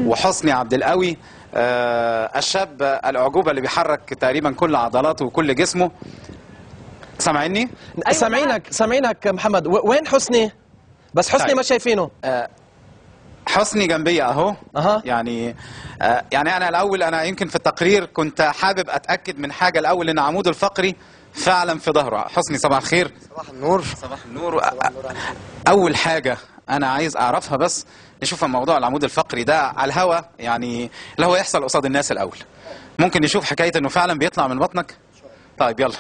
وحسني عبد القوي الشاب الاعجوبه اللي بيحرك تقريبا كل عضلاته وكل جسمه. سامعيني؟ أيوة. سامعينك محمد. وين حسني؟ بس حسني ما شايفينه. حسني جنبي اهو. يعني يعني انا الاول، انا يمكن في التقرير كنت حابب اتاكد من حاجة الاول، ان عمود الفقري فعلا في ظهره. حسني صباح الخير. صباح النور. صباح النور. اول حاجة انا عايز اعرفها بس نشوف موضوع العمود الفقري ده على الهوا، يعني اللي هو يحصل قصاد الناس الاول. ممكن نشوف حكاية انه فعلا بيطلع من بطنك؟ طيب يلا.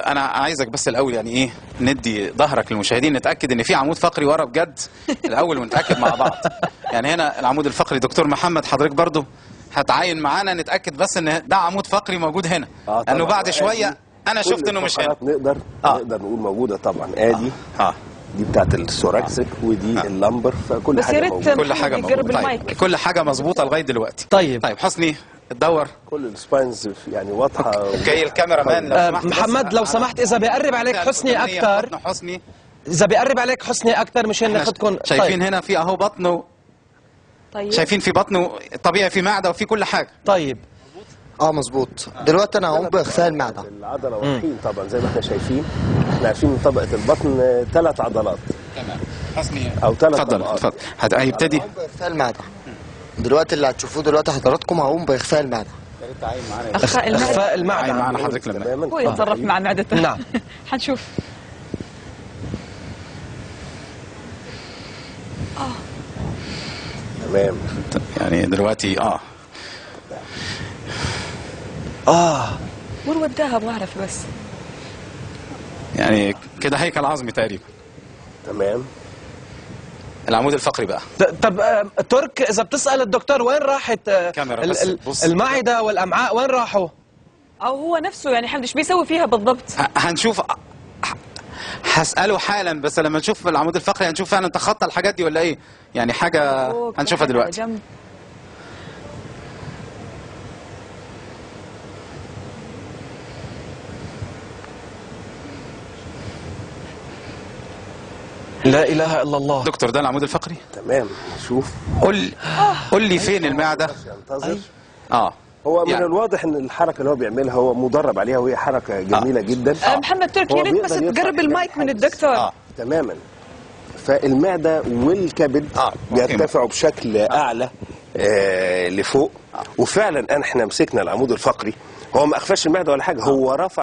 انا عايزك بس الاول يعني ايه، ندي ظهرك للمشاهدين، نتاكد ان في عمود فقري ورا بجد الاول، ونتاكد مع بعض. يعني هنا العمود الفقري، دكتور محمد حضرتك برضو هتعاين معانا، نتاكد بس ان ده عمود فقري موجود هنا، لانه بعد شوية انا شفت انه مش هنا. نقدر نقدر نقول موجودة طبعا. ادي دي بتاعت ال thoracic ودي ال lumbar، فكل حاجة موجودة. كل حاجة موجودة. طيب. كل حاجة مظبوطة لغاية دلوقتي. طيب حسني تدور كل ال spines يعني واضحة. okay ال cameraman لو سمحت محمد لو سمحت، اذا بيقرب عليك حسني اكثر، حسني اذا بيقرب عليك حسني اكثر مشان ناخذكم. شايفين. هنا في اهو بطنه. طيب. شايفين في بطنه طبيعي، في معده وفي كل حاجة. طيب مظبوط. دلوقتي انا هقوم باخفاء المعدة. العضلة واضحين طبعا زي ما احنا شايفين. احنا عارفين ان طبقه البطن 3 عضلات. تمام حسني، او 3 اتفضل اتفضل. هيبتدي باخفاء المعدة دلوقتي. اللي هتشوفوه دلوقتي حضراتكم هقوم باخفاء المعدة. اخفاء المعدة. اخفاء المعدة معانا حضرتك لما هو يتصرف مع معدته. نعم. حنشوف. تمام. يعني دلوقتي وين وداها؟ ابغى اعرف بس. يعني كده هيكل عظمي تقريبا. تمام. العمود الفقري بقى. طب ترك، اذا بتسال الدكتور وين راحت المعدة والامعاء، وين راحوا؟ او هو نفسه يعني حمد ايش بيسوي فيها بالضبط؟ هنشوف، هساله حالا، بس لما نشوف العمود الفقري هنشوف فعلا تخطى الحاجات دي ولا ايه. يعني حاجة هنشوفها دلوقتي. لا اله الا الله. دكتور ده العمود الفقري؟ تمام. شوف، قول لي فين المعدة؟ هو من يعني الواضح ان الحركة اللي هو بيعملها هو مدرب عليها، وهي حركة جميلة جدا. محمد تركي، يا ريت بس تقرب المايك من الدكتور. تماما. فالمعده والكبد بيرتفعوا بشكل اعلى لفوق. وفعلا احنا مسكنا العمود الفقري، هو ما اخفاش المعدة ولا حاجة، هو رفع